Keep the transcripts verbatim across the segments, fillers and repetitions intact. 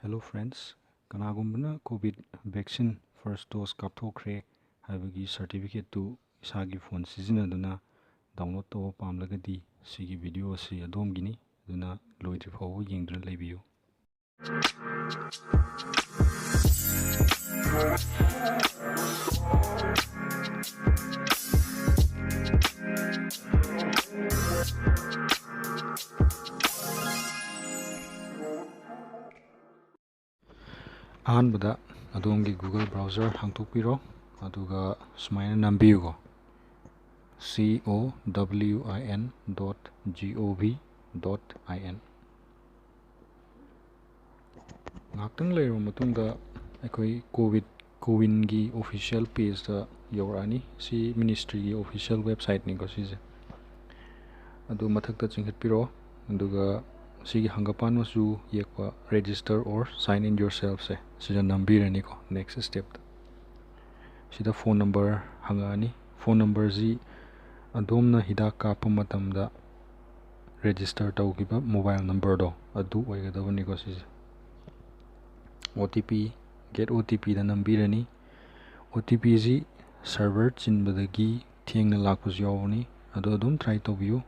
Hello friends, ꯀꯅꯥꯒꯨꯝꯕꯅ COVID vaccine first dose ꯀꯥꯞꯊꯣꯛꯈ꯭ꯔꯦ ꯍꯥꯏꯕꯒꯤ certificate two ꯏꯁꯥꯒꯤ phone ꯁꯤꯖꯤꯟꯅꯗꯨꯅ download ꯇꯧꯕ ꯄꯥꯝꯂꯒꯗꯤ ꯁꯤꯒꯤ video ꯑꯁꯤ ꯑꯗꯣꯝꯒꯤꯅꯤ, ꯑꯗꯨꯅ ꯂꯣꯏꯗ꯭ꯔꯤ ꯐꯥꯎꯕ ꯌꯦꯡꯗꯨꯅ ꯂꯩꯕꯤꯌꯨ꯫ ꯑꯍꯥꯟꯕꯗ ꯑꯗꯣꯝꯒꯤ Google browser ꯍꯥꯡꯗꯣꯛꯄꯤꯔꯣ, ꯑꯗꯨꯒ ꯁꯨꯃꯥꯏꯅ ꯅꯝꯕꯤꯌꯨꯀꯣ, C O W I N dot G O V dot I N꯫ ꯉꯥꯏꯍꯥꯛꯇꯪ ꯂꯩꯔꯕ ꯃꯇꯨꯡꯗ ꯑꯩꯈꯣꯏ COVID, CoWINꯒꯤ official pageꯇ ꯌꯧꯔꯛꯑꯅꯤ꯫ ꯁꯤ ministryꯒꯤ official websiteꯅꯤꯀꯣ ꯁꯤꯁꯦ꯫ ꯑꯗꯨ ꯃꯊꯛꯇ ꯆꯤꯡꯈꯠꯄꯤꯔꯣ, ꯑꯗꯨꯒ ꯁꯤꯒꯤ ꯍꯪꯒꯄꯥꯟ ꯃꯆꯨ ꯌꯦꯛꯄ register or sign in yourselfꯁꯦ ꯁꯤꯗ ꯅꯝꯕꯤꯔꯅꯤꯀꯣ next stepꯇ꯫ ꯁꯤꯗ phone number ꯍꯪꯉꯛꯑꯅꯤ꯫ Phone numberꯁꯤ ꯑꯗꯣꯝꯅ ꯍꯤꯗꯥꯛ ꯀꯥꯞꯄ ꯃꯇꯝꯗ register ꯇꯧꯈꯤꯕ mobile numberꯗꯣ ꯑꯗꯨ ꯑꯣꯏꯒꯗꯕꯅꯤꯀꯣ ꯁꯤꯁꯦ꯫ OTP, get OTPꯗ ꯅꯝꯕꯤꯔꯅꯤ꯫ OTPꯁꯤ server ꯆꯤꯟꯕꯗꯒꯤ ꯊꯦꯡꯅ ꯂꯥꯛꯄꯁꯨ ꯌꯥꯎꯕꯅꯤ, ꯑꯗꯣ ꯑꯗꯨꯝ try ꯇꯧꯕꯤꯌꯨ,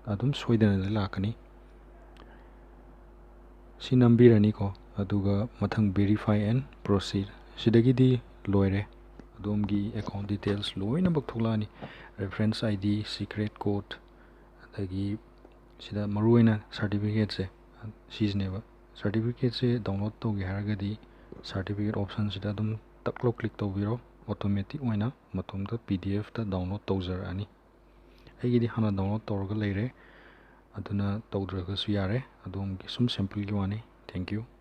ꯑꯗꯨꯝ ꯁꯣꯏꯗꯅꯗꯤ ꯂꯥꯛꯀꯅꯤ꯫ ꯁꯤ ꯅꯝꯕꯤꯔꯅꯤꯀꯣ, ꯑꯗꯨꯒ ꯃꯊꯪ verify and proceed, ꯁꯤꯗꯒꯤꯗꯤ ꯂꯣꯏꯔꯦ꯫ ꯑꯗꯣꯝꯒꯤ account details ꯂꯣꯏꯅꯃꯛ ꯊꯣꯛꯂꯛꯑꯅꯤ, reference ID, secret code, ꯑꯗꯒꯤ ꯁꯤꯗ ꯃꯔꯨꯑꯣꯏꯅ certificateꯁꯦ ꯁꯤꯁꯤꯅꯦꯕ꯫ Certificateꯁꯦ download ꯇꯧꯒꯦ ꯍꯥꯏꯔꯒꯗꯤ certificate optionꯁꯤꯗ ꯑꯗꯨꯝ ꯇꯛ ꯂꯧ click ꯇꯧꯕꯤꯔꯣ, automatic ꯑꯣꯏꯅ ꯃꯇꯣꯝꯇ PDFꯇ download ꯇꯧꯖꯔꯛꯑꯅꯤ꯫ ꯑꯩꯒꯤꯗꯤ ꯍꯥꯟꯅ download ꯇꯧꯔꯒ ꯂꯩꯔꯦ, ꯑꯗꯨꯅ ꯇꯧꯗ꯭ꯔꯒꯁꯨ ꯌꯥꯔꯦ꯫ ꯑꯗꯣꯝꯒꯤ ꯁꯨꯝ sampleꯒꯤ ꯋꯥꯅꯤ꯫ Thank you꯫